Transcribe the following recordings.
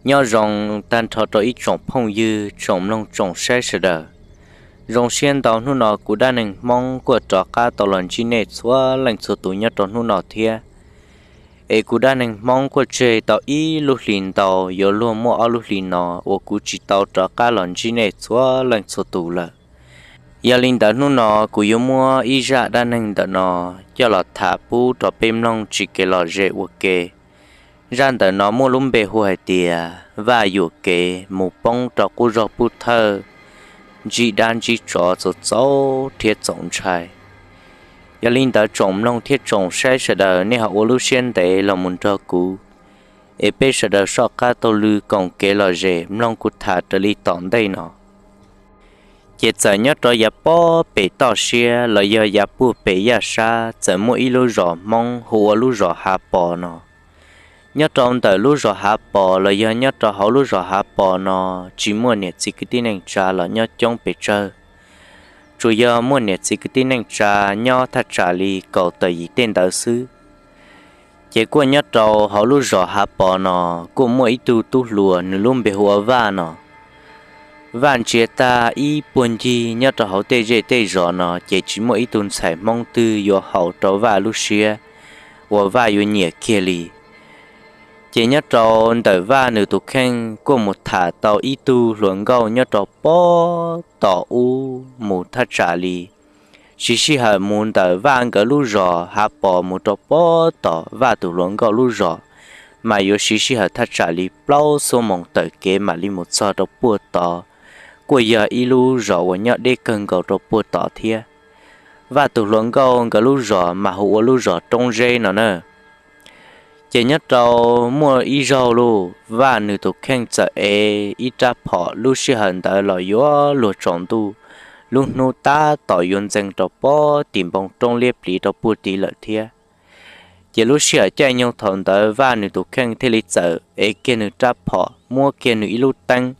Nyob zoo tag nrho rau ib tsoom phooj ywg tsoom mloog tsoom saib sawv daws. Zoo siab ntau hnub no kuv dab neeg Hmoob kuj rov qab tau los ntsib nej txhua leej txhua tus nyob rau hnub no thiab. Es kuv dab neeg Hmoob kuj tseg tau ib lub hlis ntau, yuav luag muaj ob lub hlis no uas kuv tsis tau rov qab los ntsib nej txhua leej txhua tus lawm. Yog li ntawd hnub no kuv yuav muab ib zaj dab neeg ntawm no coj los tham pub rau peb mloog tsis kev lom zem ua ke. Zaj ntawm no muaj lub npe hu hais tias Vaj yuam kev mus poob rau qub zog pub thawj, ntsib dab ntsib tsov txaus txaus rhiab txaus ntshai. Yog li ntawd tsoom mloog thiab tsoom saib sawv daws nej ho ua lub siab ntev los mus nrog kuv, es peb sawv daws soj qab taug lw koom kev lom zem mloog kuv tham raws li tom ntej no. Ces txawm nyob rau yav pob pem toj siab los yog yav puag pem yaj sab txawm muaj ib lub zos Hmoob hu ua lub zos Hav Pos no. Nyob rau ntawm lub zos Hav Pos los yog nyob rau hauv lub zos Hav Pos no tsis muaj niam txiv kwv tij neej tsa los nyob coob pes tsawg, tsuas yog muaj niam txiv kwv tij neej tsa nyob thaj tsam li kaum tawm yim tej ntawd xwb. Ces kuj nyob rau hauv lub zos Hav Pos no kuj muaj ib tug tub hluas nws lub npe hu ua Vaj no. Vaj ntsia tag ib puag ncig nyob rau hauv tej zej tej zos no ces tsis muaj ib tug ntxhais Hmoob twg yuav haum rau Vaj lub siab uas Vaj yuav nyiam kiag li. Ces nyob rau ntawm Vaj nws tus kheej kuj mus tham tau ib tug hluas nkauj nyob rau pob tom ub mus thaj tsam li, siv sij hawm mus ntawm Vaj nkawd lub zos Hav Pos mus rau pob tom Vaj tus hluas nkauj lub zos, mas yuav siv sij hawm thaj tsam li plaub xuab moos tawm kev mam li mus txog rau puag tod. Kuj yog ib lub zos uas nyob deb kawg nkaus rau puag tod thiab. Vaj tus hluas nkauj nkawd lub zos mas hu ua lub zos Roob Zeb no na. Ces nyob rau muaj ib zaug lauj, Vaj nws tus kheej txawm ev ib rab phom, lub sij hawm ntawd los yuav luag tsaus ntuj, lub hnub tab tom yuav ntxeev rau pob tim npoo roob liab pliv rau puag tid lawm thiab. Ces lub sij hawm caij nyoog thaum ntawd Vaj nws tus kheej thiaj li txawm ev kiag nws rab phom, muab kiag nws ib lub teeb,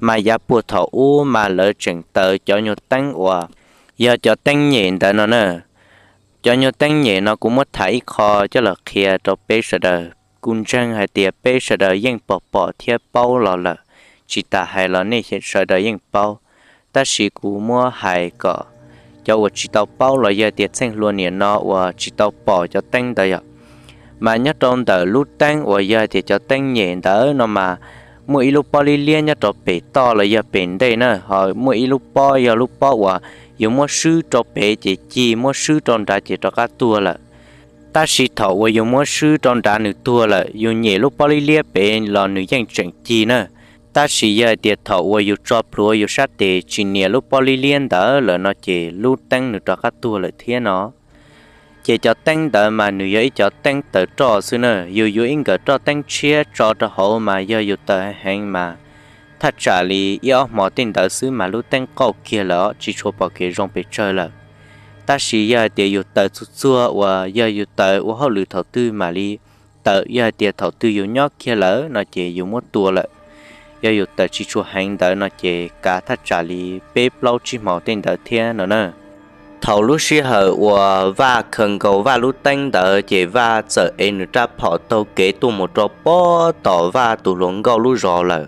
mas yav puag thaum ub mas lawv tseem taws cov nyuag teeb uas yog cov teeb nyem ntawd no na. Cov nyuag teeb nyem no kuv muab tham ib qho coj los qhia rau peb sawv daws, kuv ntseeg hais tias peb sawv daws yeej pom pom thiab paub los lawm, tsis tas hais los nej sawv daws yeej paub. Tab sis kuv muab hais kom cov uas tsis tau paub los yog tias txheej hluas niam no uas tsis tau pom cov teeb ntawd yom, mas nyob rau ntawm lub teeb uas yog tias cov teeb nyem ntawd no mas muaj ib lub pob liab liab nyob rau pem toj los yog pem ntej na, ho muaj ib lub pob yog lub pob uas yus muab swb rau pem ces cig, muab swb rau nrad ces rov qab tuag lawm. Tab sis thaum uas yus muab swb rau nrad nws tuag lawm, yus nyem lub pob liab liab pem los nws yeej tseem cig na. Tab sis yog hais tias thaum uas yus tso plhuav yus sab tes tsis nias lub pob liab liab ntawd lawm no ces lub teeb nws rov qab tuag lawm thiab no. Ces cov teeb ntawd mas nws yog ib cov teeb taws roj xwb na, yus yuav ib nkawm roj teeb tshiab tso rau hauv mas yog yus taws heev mas thaj tsam li ib ob hmo tej ntawd xwb mas lub teeb qauj kiag lawm os, tsis tshua pom kev zoo pes tsawg lawm. Tab sis yog hais tias yus taws txuag txuag uas yog yus taws ua hauj lwm thaum twg mam li tawm, yog hais tias thaum twg yus nyob kiag lawm no ces yus muab tua lawm. Yog yus taws tsis tshua heev ntawd no ces kav thaj tsam li peb plaub tsib hmo tej ntawd thiab no na. Thaum lub sij hawm uas Vaj khaws nkaus Vaj lub teeb ntawd ces Vaj txawm ev nws rab phom taug kev tuaj mus rau pob tom Vaj tus hluas nkauj lub zos lawm.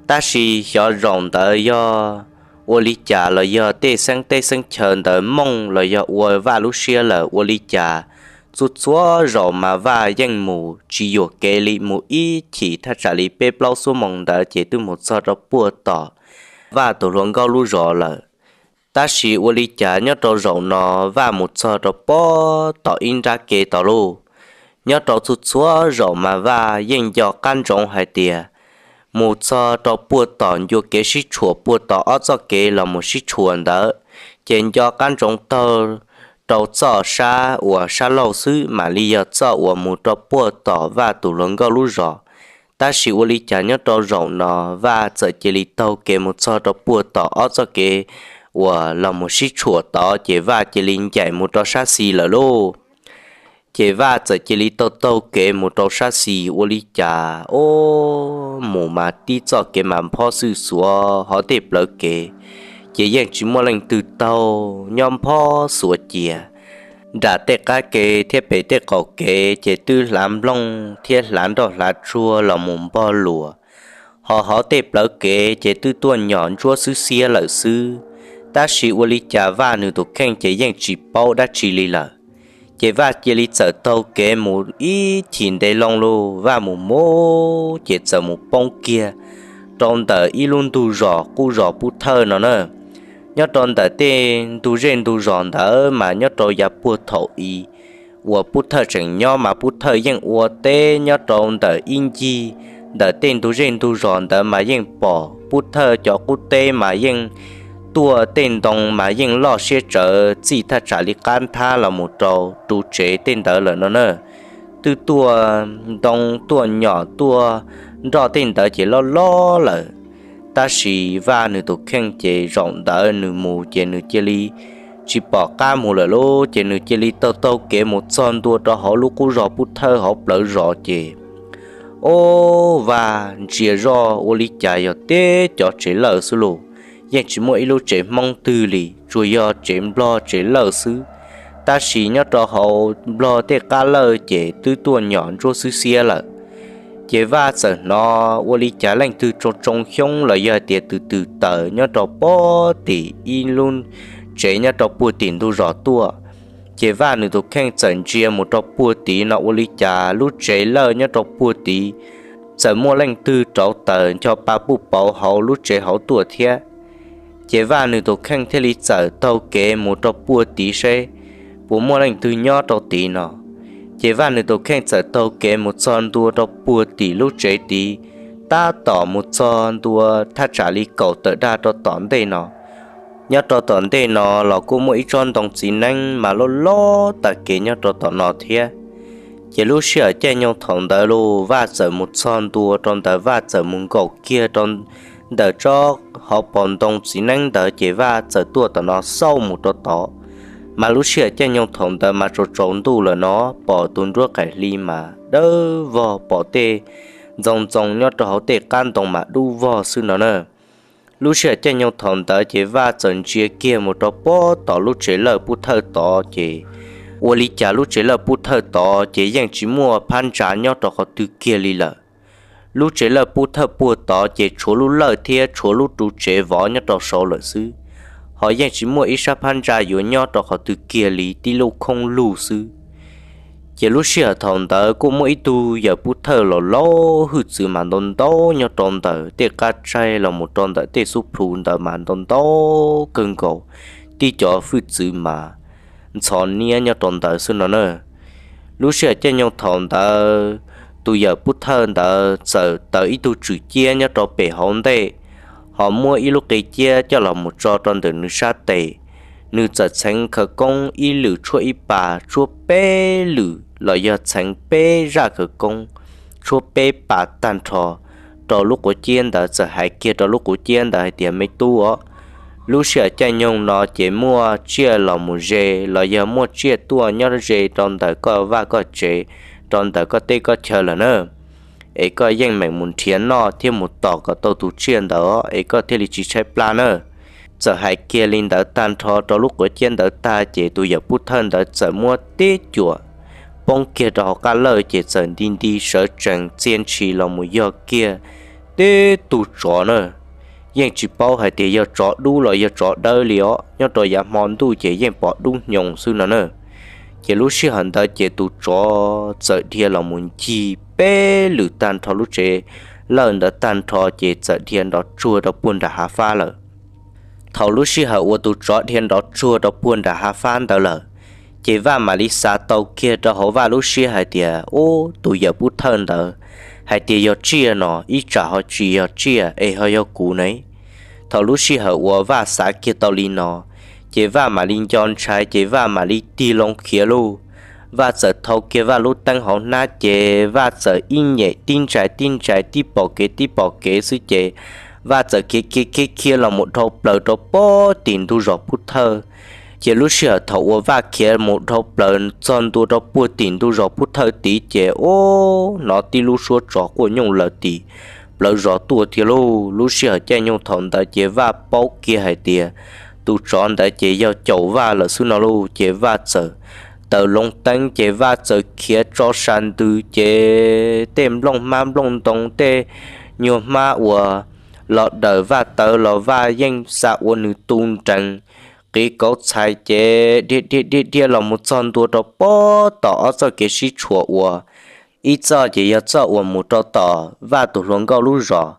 Tab sis xyov zaum ntawd yog ua li cas los yog tej xeeb teb xeeb chaw ntawd mooj los yog ua Vaj lub siab lawm ua li cas, txhua txhua zaum mas Vaj yeej mus tsis yuam kev li, mus ib chim thaj tsam li peb plaub xuab moos ntawd ces twb mus txog rau puag tom Vaj tus hluas nkauj lub zos lawm. Tab sis ua li cas nyob rau zaum no Vaj mus txog rau pob tom ib nrab kev tod lauj. Nyob rau txhua txhua zaum mas Vaj yeej nco qab ntsoov hais tias mus txog rau puag tom ncua kev sib tshuam puag tom ob txoj kev los mus sib tshuam ntawd, ces nco qab ntsoov taug rau txoj sab uas sab laug xwb mam li yog txoj uas mus rau puag tom Vaj tus hluas nkauj lub zos. Tab sis ua li cas nyob rau zaum no Vaj txawm cia li taug kev mus txog rau puag tom ob txoj kev uas los mus sib tshuam tod ces Vaj cia li ncaim mus rau sab xis lawm lauj. Ces Vaj txawm cia li taug taug kev mus rau sab xis ua li cas, o, mus mas tib txoj kev mas nphob xwj xuav hov tej plawv kev, ces yeej tsis muaj leej twg taug, nyob nphob xuav cia. Nram tej qab kev thiab pem tej qaum kev ces twb hlav nplooj thiab hlav nroj hlav tsuag los mus npog luas, Ho hauv tej plawv kev ces twb tuaj nyom ntsuab xwb xiab lawm xwb, tab sis ua li cas Vaj nws tus kheej ces yeej tsis paub dab tsi li lawm. Ces Vaj cia li txawm taug kev mus ib chim ntev loo lug, Vaj mus mus ces txawm mus poob kiag rau ntawm ib lub ntug zos qub zos Pub Thawj no na. Nyob rau ntawm tej ntug zej ntug zos ntawd mas nyob rau yav puag thaum i uas Pub Thawj tseem nyob mas Pub Thawj yeej ua teb nyob rau ntawm ib ncig ntawm tej ntug zej ntug zos ntawd mas yeej pom Pub Thawj cov qub teb mas yeej tuaj, tej ntoo mas yeej loj siab tsawv txij thaj tsam li qab nthab los mus rau ru tsev tej ntawd lawm no na. Twb tuaj ntoo tuaj nyom tuaj nroj tej ntawd ces loj loj lawm. Tab sis Vaj nws tus kheej ces zaum ntawd nws mus ces nws cia li tsis pom qab mus lawm lauj, ces nws cia li taug taug kev mus txog ntua rau hauv lub qub zos Pub Thawj hauv plawv zos ces, ob, Vaj ntsia zoj ua li cas yog teb cov tsev lawj xwb lauj, yeej tsis muaj ib lub tsev Hmoob twg li, tsuas yog tsev Nplog tsev lawj xwb. Tab sis nyob rau hauv Nplog tej qab lawj ces twb tuaj nyom ntsuab xwb xiab lawm. Ces Vaj txawm hnov ua li cas leej twg tsoo tsoo xyoob los yog tias twm twm taws nyob rau puag tim ib lub tsev nyob rau puag tim ntug zos tuaj. Ces Vaj nws tus kheej txawm ntsia mus rau puag tid no ua li cas lub tsev lawj nyob rau puag tid txawm muaj leej twg rauv taws ncho pa puj pauv hauv lub tsev hauv tuaj thiab. Ces Vaj nws tus kheej thiaj li txawm taug kev mus rau puag tid seb puas muaj leej twg nyob rau tid no. Ces Vaj nws tus kheej txawm taug kev mus txog ntua rau puag tim lub tsev tid, tab tom mus txog ntua thaj tsam li kaum tawm daj rau tom ntej no. Nyob rau tom ntej no los kuj muaj ib tsob ntoo txiv neeb mas loj loj tag kev nyob rau tom no thiab. Ces lub sij hawm caij nyoog thaum ntawd lauj, Vaj txawm mus txog ntua rau ntawd, Vaj txawm mus nkaum kiag rau ntawm tsob hauv paus ntoo txiv neeb ntawd, ces Vaj txawm tuaj tom no xauj mus rau tod. Mas lub sij hawm caij nyoog thaum ntawd mas tsaus tsaus ntuj lawm no, pom tus nruab qaim hli mas dawb vog, pom tej ntxoov ntxoo nyob rau hauv tej qab ntoo mas dub vog xwb no na. Lub sij hawm caij nyoog thaum ntawd ces Vaj txawm ntsia kiag mus rau puag tom lub tsev lawj Pub Thawj tod, ces ua li cas lub tsev lawj Pub Thawj tod ces yeej tsis muaj phab ntsa nyob rau qhov twg kiag li lawm. Lub tsev lawj Pub Thawj puag tod ces tshuav lub lawj thiab tshuav lub ru tsev vov nyob rau saud lawm xwb, ho yeej tsis muaj ib sab phab ntsa yuav nyob rau qhov twg kiag li, tib lub khoob lug xwb. Ces lub sij hawm thaum ntawd kuj muaj ib tug yawm Pub Thawj laus laus hwj txwv mas ntau ntau nyob rau ntawm tej qab tsaig los mus rau ntawm tej xub plhu ntawd mas ntau ntau kawg nkaus, tib cov hwj txwv mas ntxhov niab nyob rau ntawd xwb no na. Lub sij hawm caij nyoog thaum ntawd, tus yawm Pub Thawj ntawd txawm taws ib tug tswm ciab nyob rau pem hauv ntej, ho muab ib lub qe ciab coj los mus tso rau ntawm nws sab tes. Nws txawm txheev khawv koob ib lwm tshuaj ib pas, tshuaj peb lwm los yog txheev peb zaj khawv koob, tshuaj peb pas tag nrho rau lub quav ciab ntawd, txawm hais kiag rau lub quav ciab ntawd hais tias, Me tub os, lub sij hawm caij nyoog no ces muaj tsiaj los mus ze los yog muaj tsiaj tuaj nyob ze rau ntawm koj vaj koj tsev, rau ntawm koj teb koj chaw lawm na, es koj yeej meem mus nrhiav noj thiab mus tom kom tau tus tsiaj ntawd es koj thiaj li tsis tshaib plab na. Txawm hais kiag li ntawd tag nrho rau lub quav ciab ntawd tag ces tus yawm Pub Thawj ntawd txawm muab tib cuam poob kiag rau hauv qab lawj ces txawm nti nti sawv tsees txia ntshis los mus yog kiag tib tug tsov na. Yeej tsis paub hais tias yog tsov dub los yog tsov dawb li os, nyob rau yav hmo ntuj ces yeej pom dub hnyoo xwb no na. Ces lub sij hawm ntawd ces tus tsov txawm dhia los mus ncig peb lwm tag nrho lub tsev lawj ntawd tag nrho ces txawm dhia nrov tsuag rau puag nram hav fab lawm. Thaum lub sij hawm uas tus tsov dhia nrov tsuag rau puag nram hav fab ntawd lawm, ces Vaj mam li xav tau kiag rau hauv Vaj lub siab hais tias, Ub, tus yawm Pub Thawj ntawd hais tias yog tsiaj no, ib tsam ho tsis yog tsiaj es ho yog kuv ne. Thaum lub sij hawm uas Vaj xav kiag tau li no, ces Vaj mam li nco ntshai, ces Vaj mam li tig loo khiav lauj. Vaj txawm thau kiag Vaj lub teeb hauv hnab, ces Vaj txawm ib nyem tib ntsais tib ntsais, tib pom kev tib pom kev xwb, ces Vaj txawm khiav khiav khiav khiav los mus dhau plaws rau puag tim ntug zos Pub Thawj. Ces lub sij hawm thaum uas Vaj khiav mus dhau plaws txog ntua rau puag tim ntug zos Pub Thawj tid, ces ub, hnov tib lub suab tsov quaj nyooj lawv tim plawv zos tuaj thiab lauj. Lub sij hawm caij nyoog thaum ntawd ces Vaj paub kiag hais tias tus tsov ntawd ces yog caum Vaj lawm xwb no lauj. Ces Vaj txawm taws loo teeb, ces Vaj txawm khiav tso sa ntws, ces tej nplooj hmab nplooj ntoo, tej nyuag hmab uas los dawm Vaj tawv los Vaj yeej xa ua nws tu nrees, qiv kauv txhais ces dhia dhia dhia dhia los mus txog ntua rau pob tom ob txoj kev sib tshuam uas ib txoj ces yog txoj uas mus rau tom Vaj tus hluas nkauj lub zos,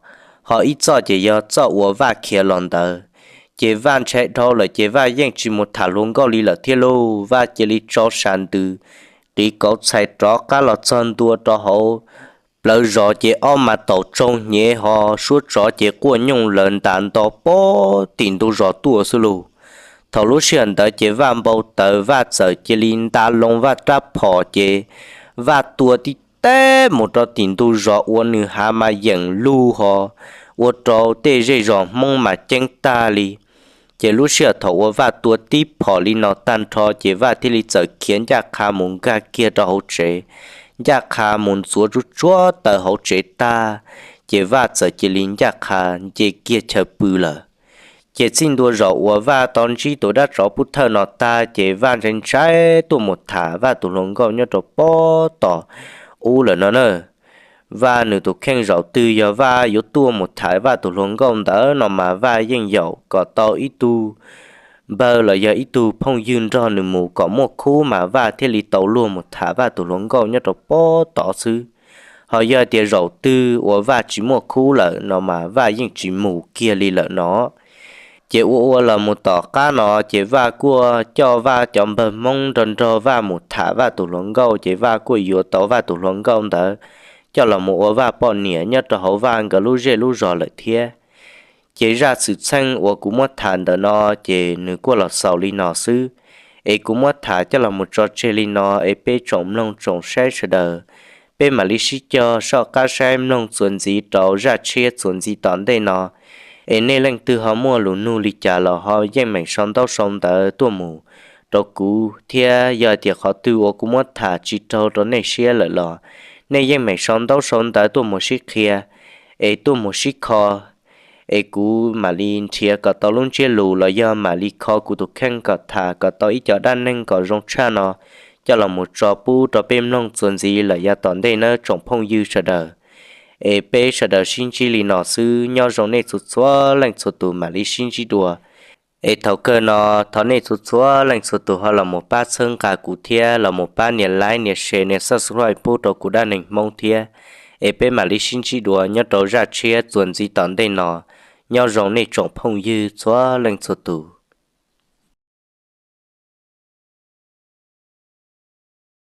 ho ib txoj ces yog txoj uas Vaj khiav los ntawd. Ces Vaj ntshai dhau lawm ces Vaj yeej tsis mus tham hluas nkauj li lawm thiab lauj. Vaj cia li tso sas ntws qiv kauv txhais rov qab los txog ntua rau hauv plawv zos ces ob mas taum tsoo hnyev ho suab tsov ces quaj nyooj lawv ntas nto pob tim ntug zos tuaj xwb lauj. Thaum lub sij hawm ntawd ces Vaj npau taws, Vaj txawm cia li nta loo Vaj rab phom ces Vaj tua tib teb mus rau tim ntug zos uas nws hav mas yeem lug ho ua rau tej zej zos Hmoob mas ceeb tag li. Ces lub sij hawm thaum uas Vaj tua tib phom li no tag nrho ces Vaj thiaj li txawm khiav ncaj qha mus nkag kiag rau hauv tsev, ncaj qha mus ntxuav tsuab tsuab taws hauv tsev tag, ces Vaj txawm cia li ncaj qha nce kiag chaw pw lawm. Ces txij ntua zaum uas Vaj tau ntsib tus dab tsov pub thawj no tag ces Vaj ntshai ntshai tuaj mus tham Vaj tus hluas nkauj nyob rau pob tom ub lawm no na. Vaj nws tus kheej zaum twg yog Vaj yuav tuaj mus tham Vaj tus hluas nkauj ntawd no mas Vaj yeej yaum kom tau ib tug npawg los yog ib tug phooj ywg nrog nws mus kom muaj khub mas Vaj thiaj li tau luag mus tham Vaj tus hluas nkauj nyob rau pob tod xwb. Ho yog tias zaum twg uas Vaj tsis muaj khub lawm no mas Vaj yeej tsis mus kiag li lawm no. Ces ua ua los mus tom qab no ces Vaj kuj coj Vaj cov npawg Hmoob nrog nrog Vaj mus tham Vaj tus hluas nkauj, ces Vaj kuj yuav tau Vaj tus hluas nkauj ntawd coj los mus ua Vaj poj niam nyob rau hauv Vaj nkawd lub zej lub zos lawm thiab. Ces zaj xwm txheej uas kuv muab tham ntawm no ces nws kuj los xaus li no xwb, es kuv muab tham coj los mus tso tseg li no es peb tsoom mloog tsoom saib sawv daws, peb mam li sib cog soj qab saib mloog txuas ntxiv rau zaj tshiab txuas ntxiv tom ntej no. Es nej leej twg ho muaj lus nug li cas los ho yeej meem sau ntaub sau ntawv tuaj mus rau kuv thiab, yog tias qhov twg uas kuv muab tham tsis raug rau nej siab lawm los nej yeej meem sau ntaub sau ntawv tuaj mus sib qhia, es tuaj mus sib kho, es kuv mam li nrhiav kom tau lub ntsiab lus los yog mam li kho kuv tus kheej kom tham kom tau ib co dab neeg kom zoo tshaj no coj los mus tso pub rau peb mloog txuas ntxiv lawm yav tom ntej nawb tsoom phooj ywg sawv daws. Es peb sawv daws sib ntsib li no xwb, nyob zoo nej txhua txhua leej txhua tus, mam li sib ntsib dua. Es thaum kawg no thov nej txhua txhua leej txhua tus ho los mus pab txhawb nqa kuv thiab los mus pab nias like nias share nias subscribe pub rau kuv dab neeg Hmoob thiab. Es peb mam li sib ntsib dua nyob rau zaj tshiab txuas ntxiv tom ntej no. Nyob zoo nej tsoom phooj ywg txhua leej txhua tus.